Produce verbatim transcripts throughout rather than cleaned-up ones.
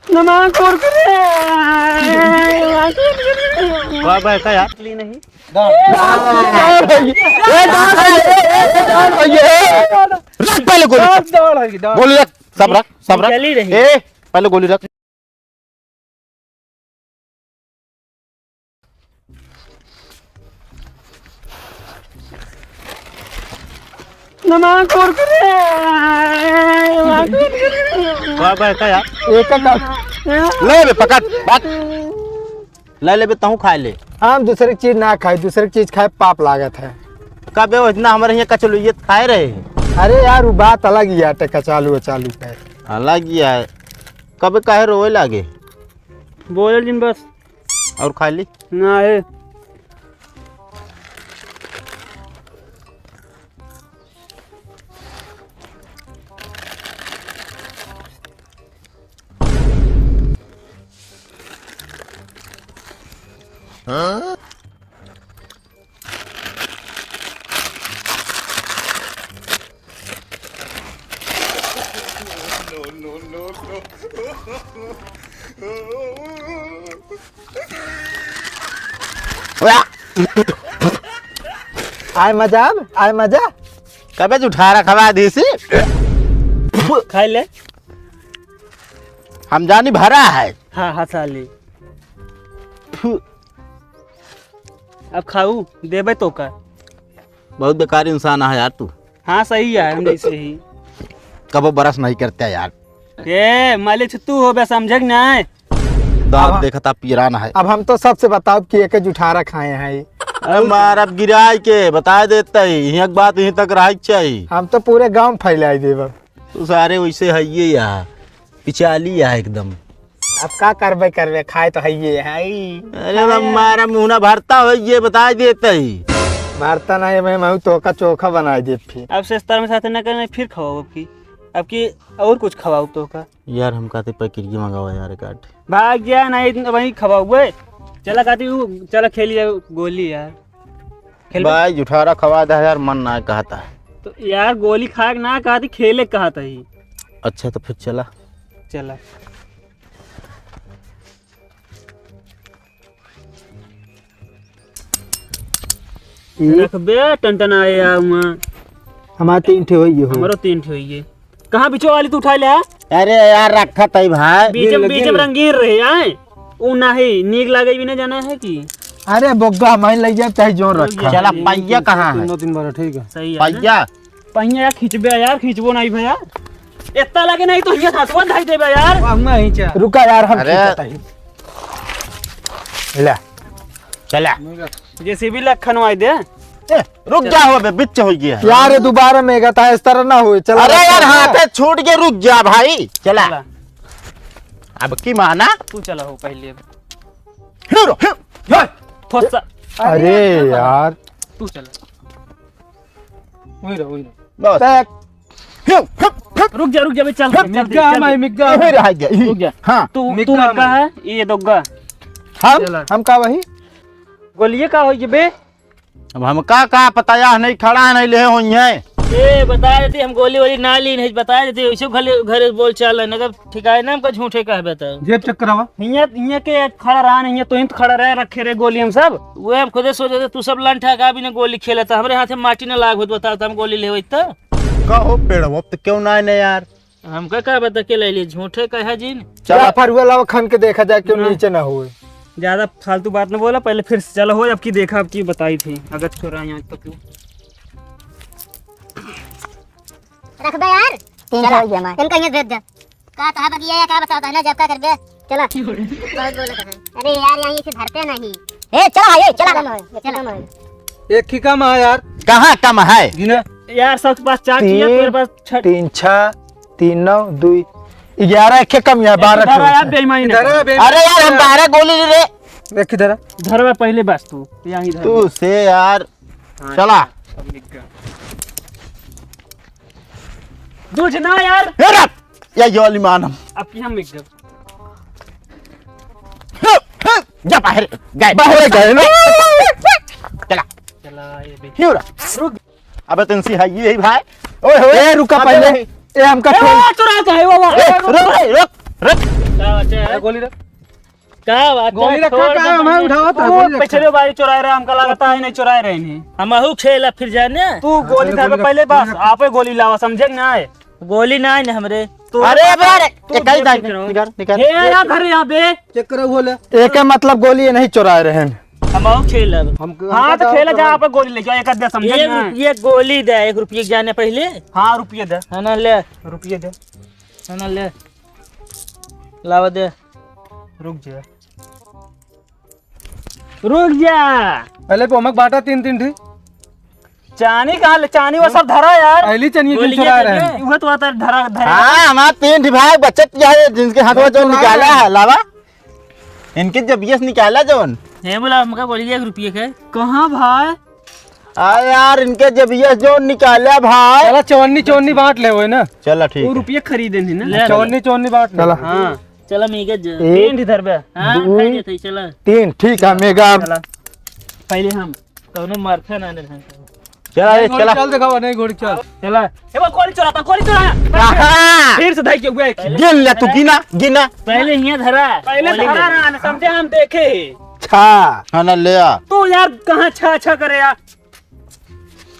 नमक और करे। वाह भाई, का यार? ली नहीं। ए, डाल भैया। ए, डाल भैया। ए, ए, ए, डाल भैया। रख पहले गोली। डाल, डाल, डाल। गोली रख, सब रख, सब रख। चली रही। ए, पहले गोली रख। नमक और करे। वाह भाई, का यार? एक अंडा। ले बे, पकड़, बात। ले ले बे, तहूँ खाए ले। हम दूसरे की चीज ना खाए, दूसरे की चीज खाए पाप लागत है। कबे वो इतना हमारे यहाँ कचलुइयत खाए रहे हैं। अरे यार, वो बात अलग ही आटे, कचालू वचालू का। अलग ही है। कबे काहे रोए लागे? बोले जिन बस। और खा ली? ना है। आए मजा, अब आए मजा। कबे जुठारा खवा देसी? खाई ले। हम जानी भरा है। हाँ, हाँ, साली। फु। अब खाऊ, देबे तो का? बहुत बेकार इंसान है यार तू। हाँ, सही है, हम जैसे ही। कबो बरस नहीं करते यार। ए, मालिक तू हो बे, समझे कि नहीं? दांत अब देखता पीरान है। अब हम तो सबसे बताओ कि एक जुठारा खाए हैं। अरे मार, अब गिराई के बता देता ही, यहाँ की बात यहीं तक रह चाहिए। हम तो पूरे गांव में फैलाई देब। तू सारे वैसे है ये यार, पिचाली है एकदम। अब का करबे, करबे, खाए तो है ये है। अरे अब हमारा मुंह ना भरता हो, ये बता देते ही। भरता नहीं भाई, मैं तो का चोखा बना दे फिर। अब से स्तर में साथ न करने, फिर खवाओ अब की, अब की और कुछ खवाओ तो का। यार हम कहते पैकेट की मंगावा यार, काट। भाग जा, नहीं तो वहीं खवाओ बे। चला काटी, उ, चला खेली जाए गोली यार। खेल बे। भाई जुठारा खवा दे यार, मन ना कहता। तो यार गोली खाए के ना कहती, खेले कहता ही। अच्छा तो फिर चला। चला। ई रखबे टनटन आए यार हुआं। हमारे तीन ठे होइए हो। हमरो तीन ठे होइए। कहाँ बिचो वाली तू उठा ले, हाँ? अरे यार रखा तई भाई। बीच में, बीच में रंगीन रहे आए। उ नाही, नीक लागे भी ना जाना है कि। अरे बोग्गा, हमारे लग जाए चाहे जोन रखा। चला, पहिया कहाँ है? तीनों तीन बार, ठीक है। सही है ना? पहिया। पहिया यार खींचबे यार, खींचबो नहीं भैया। इतना लगे नहीं तो हियां हाथवा धई देबे यार। वाह, मैं ही चा। रुका यार, हम अरे। खींचता ही। ले, चला। जेसीबी लखनवाई दे। ए, रुक जा हो बे, बिच हो गया। यार, ये दोबारा में गता है, इस तरह ना होए। चला, अरे यार, चला। हाथ है, छूट के रुक जा भाई। चला। चला। अब की माना? तू चला हो पहले। हीरो, हीरो। थोसा। अरे यार। तू चला। वही रहो, वही रहो। बस। बैक। हीरो, हिप, हिप। रुक जा, रुक जा, बे, चल, हिप। चल, मिग्गा चल, हमारे, चल। मिग्गा। वही रह गया। रुक जा। हाँ। तू, तू मिग्गा मिग्गा हमारे। है, ये दोग्गा। हम, चला। हम का वही? गोलिये का होई बे? अब हमका का पता, या नहीं खड़ा है, नहीं ले होई है। ए, बता देती हम गोली वोली ना ली नहीं, बता देती वैसे घरे, घरे बोल चाल है, नगर ठिकाए ना हमका झूठे कहबे तो। जेब चेक करावा। हियाँ, हियाँ के खड़ा रहा नहीं, हियाँ तो ही तो खड़ा रहे, रखे रहे गोली हम सब। वो हम खुदे सोचे थे, तू सब लंठा का भी ना गोली खेला था, हमरे हाथे माटी ना लाग होत, बता तो हम गोली लेवे तो। का हो पेड़वा, अब तो क्यों ना आए ना यार? हमका का बता के ले लिए, झूठे कहा जिन। चला फरुआ लावा खन के देखा जाए, क्यों ना। नीचे ना होए। ज्यादा फालतू बात ना बोला, पहले फिर से चला हो, अब की देखा, अब की बताई थी, अगर चोरा यहाँ तो क्यों। रख दे यार। तीन चला। सौ रुपया में। इनका ये भेज दे। का कहा बगिया या का बताओ, ना जब का करबे? चला। बहुत बोलत है। अरे यार, यहाँ इसे धरते नहीं। ए, चला भाई, ए, चला। चला ना, चला। एक ही कम है यार। कहाँ कम है? गिना। यार, सबके पास चार चीज है, तीन, तेरे पास छठ। तीन छः, तीन नौ, दुई, ग्यारह, एक कम है, बारह ठो। यार, बेईमानी ना इधर कर। है, बेईमानी। अरे यार, हम बारह गोली ले रहे। एक इधर है। धरवा पहले बस तू, यहाँ इधर। तू से यार, हाँ, चला। अब निकल। दूध ना यार। ए, रख। या यो वाली मान हम। अब की हम निकल। जा बाहर, गए। बाहर गए ना। चला। चला, ये भी। क्यों रहा? रुक। अबे तेंसी है, ये ही भाई। ओए होए। ए, रुका अबे पहले। नहीं। ए, हमका ए, छोड़। वो चुरा के है, वो, वो, ए, वो, रुक, रुक, रुक। का बात है? ए, गोली रख। का बात है? गोली रखा छोड़ का दे है? हमारे पहले। उठावा था, वो गोली रखा। पिछले बार चुराए रहे, हमका लगता है नहीं चुराए रहे नहीं। हम अहू खेला फिर जाने। तू गोली अरे, धर गोली पहले रख, बस, गोली रख। आपे गोली लावा, समझे कि ना है? गोली ना है ना हमरे। तू अरे बे, अरे, तू एक ही देख दाई, के रहो। निकाल, निकाल। हे यार, घर यहाँ पे। चेक करो, वो ले। एक है, मतलब, गोली ये नहीं चुराए रहे हैं। हम अहू खेलब। हम हाँ, तो खेला जा, आप गोली ले जाओ, एक आध दे, समझे एक ना? रुपये गोली दे, एक रुपये के जाने पहले। हाँ, रुपये दे। है ना, ले। रुपये दे। है ना, ले। लावा दे। रुक जा। रुक जा। पहले पोमक बांटा तीन तीन ठी। चानी कहाँ ले? चानी वो सब धरा यार। पहली चनिए गोली चुरा क्या रहे हैं। करके? उहे तो आता है धरा, धरा। हाँ, हमारा तीन ठी भाई बचत क्या है, जिनके हाथ में जो निकाला है, लावा। इनके जब यस निकाला जौन। हे बोला, हमका गोली एक रुपये के। कहाँ भाई? अरे यार, इनके जब यस जौन निकाला भाई। चला, चवन्नी, चवन्नी बांट ले, वो है ना। चला, ठीक वो है। रुपये खरीदे नहीं ना। ले। चवन्नी, चवन्नी बांट ले। चला। हाँ। चला, मेगा जा। एक, तीन इधर बे। हाँ, दो, खाई देते, चला। तीन, ठीक है, मेगा। चला। पहले हम कौनो मारफे ना ने ढंग से। चला रे, नहीं, घोड़ी चला। चल दिखावा, नहीं, घोड़ी चल। चला। ए, वो गोली चलाता, गोली चलाया। आहा! फिर से धई के हुए। गिन ले तू, गिना, गिना। पहले हियाँ धरा। पहले गोली धरा ले। रहा, समझे, हम देखे। अच्छा। हाँ ना, ले आ। तू यार कहाँ छा छा करे यार?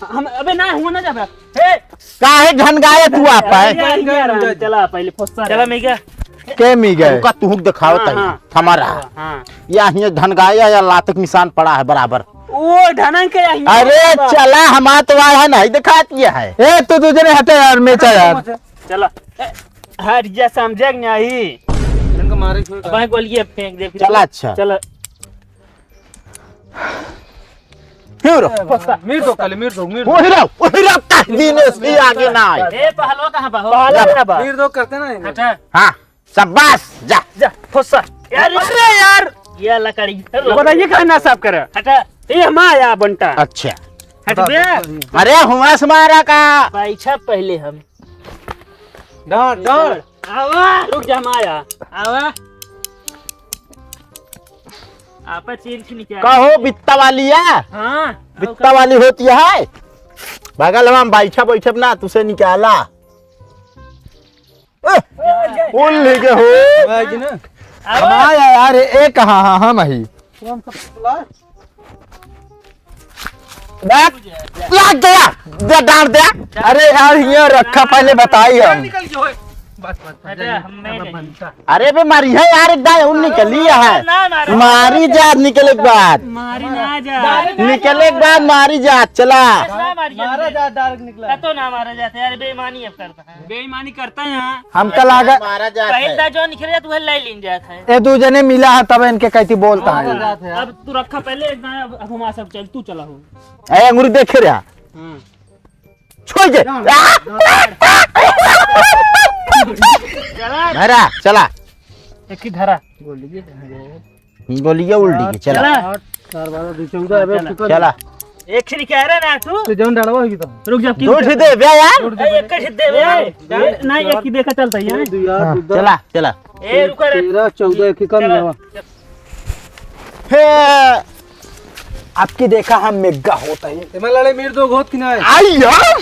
हम अबे ना हुआ ना जाबे। हे! काहे घनगाए तू आप है? यार, यार, चला पहले फुस्सा चला, रहा। मैं क्या? के मी गए? रुका, तू हुक दिखाओ हाँ, ताई। हाँ। हमारा। हाँ। या हियाँ घनगाए या लात के निशान पड़ा है बराबर। ओ, धनन के यही अरे, बाबा। चला, हमार तो वाला है, नहीं दिखाती है। ए, तू दूसरे हटे यार, मेचा यार। चला। ए, हट जा, समझे कि नहीं? इनका मारे छोड़। अब गोलियां फेंक दे फिर। चला, अच्छा। चला। क्यों रो? मीर दो, कल मीर दो, मीर दो। वही रहो, वही रहो, कह दीने से आगे ना आए। ए, पहलवा कहाँ बा? पहलवा कहाँ बा? मीर दो करते ना इन्हें। हटा। हाँ, शाबाश, जा। जा, फुस्सा। यार, अरे यार। ये लकड़ी। बताइए, कहाँ ना साफ करे? हटा। ये हमारा बंटा। अच्छा। हट बे। अरे, हुआ से मारा का? बैठा पहले हम। डर, डर। आवा। रुक जा, हम आया। आवा। आपा चीन से निकाल। कहो, बित्ता वाली है? हाँ। बित्ता वाली होती है? बगल में बैठा, बैठब ना, तुसे निकाला। ए, उल्ली के हो। आवा कि ना? आवा। हम आया यार, ए, ए कहाँ, हाँ, हम ही। लाग, लाग गया, दे, डाल दे। अरे यार, ये रखा, पहले बताई हम। निकल गया, ओए। बस, बस, बस, हटा, जा, हम नहीं अब नहीं। बनता। अरे बे, मारी है यार, एक दाई उन निकली है। ना, मारो। मारी जात निकले के बाद। मारी ना जा। निकले के बाद मारी जात, चला। बस ना मारिए। मारा जात, डायरेक्ट निकला। कतो ना मारा जात यार, बेईमानी अब करता है। बेईमानी करता है यहाँ। हमका लागा मारा जात पहले है। दा जो निकल जात, वह ले लीन जात है। ए, दू जने मिला है, तब इनके कहती बोलता है। अब तू रखा पहले, एक दाना, अब, अब हम आ सब चल, तू चला हो। ए, अंगूरी देखे रहा। हाँ। छोड़ दे। चला। धरा, चला। एक ही धरा। गोलियां उल्टी के, चला। चला। आठ, चार, बारह, दो, चौदह, अबे चला। चुका। चला। एक ही कह रहा ना तू। तो जौन डरवा होगी तो। रुक जा, दो ठे दे बे यार। दो ठे ए, एक ठे दे बे। ए, नहीं, एक ही देखा चलता है। दो यार, हाँ। दो दस। चला, चला। ए, रुका रे। तेरह, चौदह, एक ही कम चला। जावा। हे, आपकी देखा हम मेगा होता है। एमा लड़े मीर दो घोत की ना है। आई यार।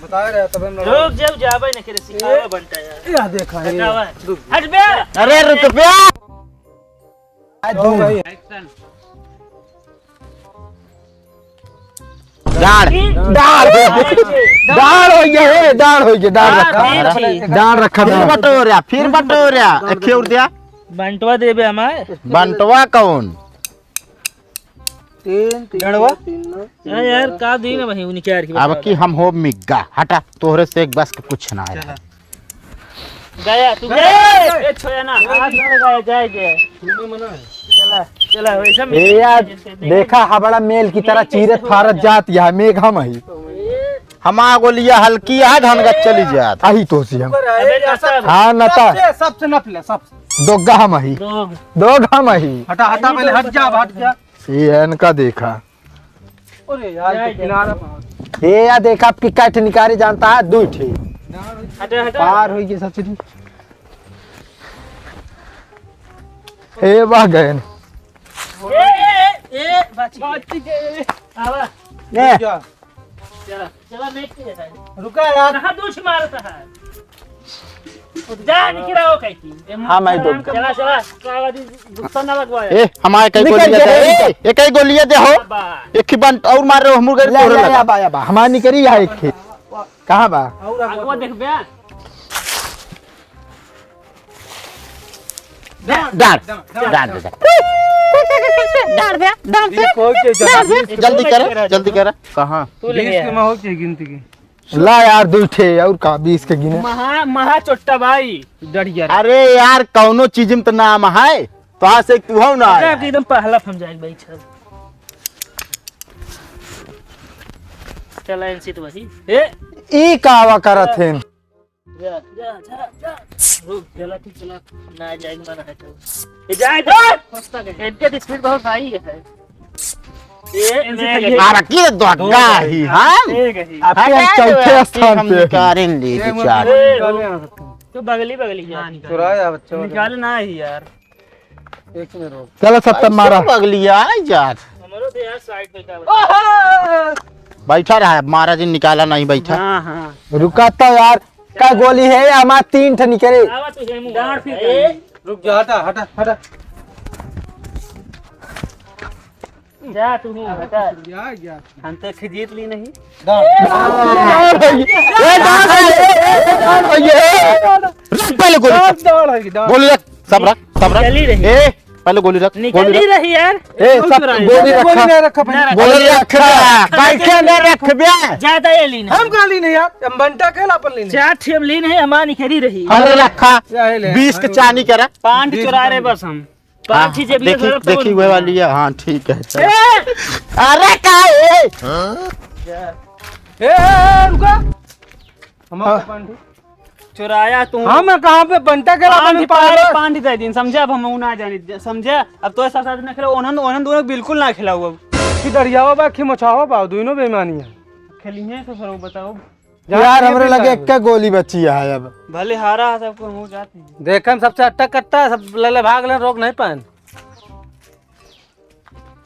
बता रहे हैं, तब हम लड़े। रुक जाओ, जाबे न करे, सिखावा बनता यार। या देखा है। हटावा। हट बे। अरे रुक बे। आ, दो। डाढ़, डाढ़ हो गया, डाढ़ हो गया, हे, डाढ़ हो गया, डाढ़ रखा, डाढ़ रखा। फिर बटोरा, फिर बटोरा, एक और दिया। बंटवा देबे हमार। बंटवा कौन? तीन, तीन, गड़वा? तीन, नौ, अरे यार, का दिन है भाई, उन्हीं के यार की अब बता की दे। हम हो मिग्गा, हटा, तोहरे से एक बस के कुछ ना है। चला। गया, तू गया। गया। ए, छोया ना, हाथ लड़ गया, जाए, जाए। चला, चला, वैसे ए यार, देखा, हबड़ा मेल की तरह चीरत फारत जात, यह मेघ हम ही। हमार गोलिया हल्की है, धनगत चली जात। आही तो सी हम। अबे, नशा हाँ, नता। सबसे, सबसे नपले, सबसे। दोग्गा हम ही। दोग। दोग हम ही। हटा, हटा, पहले हट जा, हट जा। ये इनका देखा। अरे यार, ये तो किनारा पर। ये या देखा, आपकी काठ निकारी जानता है, दो ठे। हटा, हटा। पार होई के सचरी। ए, बह गए। ए, ए, ए, बच गए। बच गए। आवा। ए। क्या? चला, चला, देख के जाता है। रुका यार। कहाँ दूछ मारता है? जा, निकल आओ, कहीं की। हाँ, मैं दो। चला, चला, कागजी गुस्सा ना लगवाए। ए, हमारे कई निकल गोलियां जा, दे, निकल। ए, ए, कई गोलियां दे हो। बा। एक ही बंद और मार रहे हो, हम लोग ला, तोरे ला, लगा। या बा, या बा, हमारे निकली है एक ही। कहाँ बा? आगवा देख बे। डाल, डाल, डाल। डाल बे, डाल बे। बीस को हो के डाल बे। जल्दी कर, जल्दी कर। कहाँ? तू ले बीस गया। के में हो के गिनती की। ला यार, दो ठे और का, बीस के गिने। महा, महा चोट्टा भाई, डर गया। अरे यार, कौनो चीज में तो नाम है, तो आज से तू हो ना अरे, आया। एकदम पहला हम जाए भाई, चल। चला, इनसे तो वही। ए, ई कावा करत हैं? जा, जा, जा, जा। रुक, चला, ठीक चला। ना जाए, मन है तो। ए, जाए, जाए। फंसता गया। इनके तो स्पीड बहुत हाई है। ए, इनसे मैं चलिए। ये आर की दो दो गई। गई, हाँ? एक गई। आपके हटा हम चौथे दो, स्थान हम पे हैं। निकालेंगे ये मुझे बेचारे। गोली निकाले आ सकते हैं। तो बगली, बगली जा। हाँ, निकाल। चुराया बच्चा। निकाल ना ही यार। एक में रोक। चलो, सब तब मारा। ऐसे पगलिया है यार। हमारो तो यार साइड पे का बता। बैठा रहा है, महाराज जी निकाला नहीं बैठा। हाँ, हाँ। रुका तो यार, का गोली है या हमार तीन ठे निकले? आवा तू हेमू। डांट फिर ए। रुक जा, हटा, हटा, हटा। जा तू हूँ, हटा। जा, जा। हम तो एक जीत ली नहीं। ए, डांट भैया, ए, डांट भैया, ए, डांट। रख पहले गोली। डांट, डांट है, डांट। गोली रख, सब रख, सब रख। निकली रही। ए, पहले गोली रख, निकली गोली रख। रही यार। ए, सब गोली रख। गोली नहीं रखा पहले। ना रखा। गोली रख। रख। बैठे ना रख बे। ज्यादा ये ली नहीं। हम कहाँ ली नहीं यार? हम बंटा के ला अपन ली नहीं। चार ठे हम ली नहीं, हमार निकली रही। पहले रखा। या, ये ले। बीस के चानी करा। पाँच बीस चुरा रहे बस हम। पाँच हाँ, ही जेबी में देखी, धरब तब देखी ना। हुए वाली है। हाँ, ठीक है, चलो। ए! अरे, का है? ए, ए, रुका। हम हाँ। आपका पांठी। चुराया तू। हाँ, मैं कहाँ पे बंटा के ला पांठी, पांठी, पांठी दे दिन, समझे? अब हम ऊ ना जानी, समझे? अब तो ऐसा साथ ना खेलो, उन्हन, उन्हन दोनों बिल्कुल ना खिलाऊ अब। कि दरियावा बा, कि मछावा बा, दोनों बेईमानी है। खेली है तो फिर वो बताओ। यार, हमरे लगे एक गोली बची है अब। भले हारा है सबको, हो जाती है। देखन सबसे अट्टा कट्टा, सब ले ले भाग ले, रोक नहीं पाएन।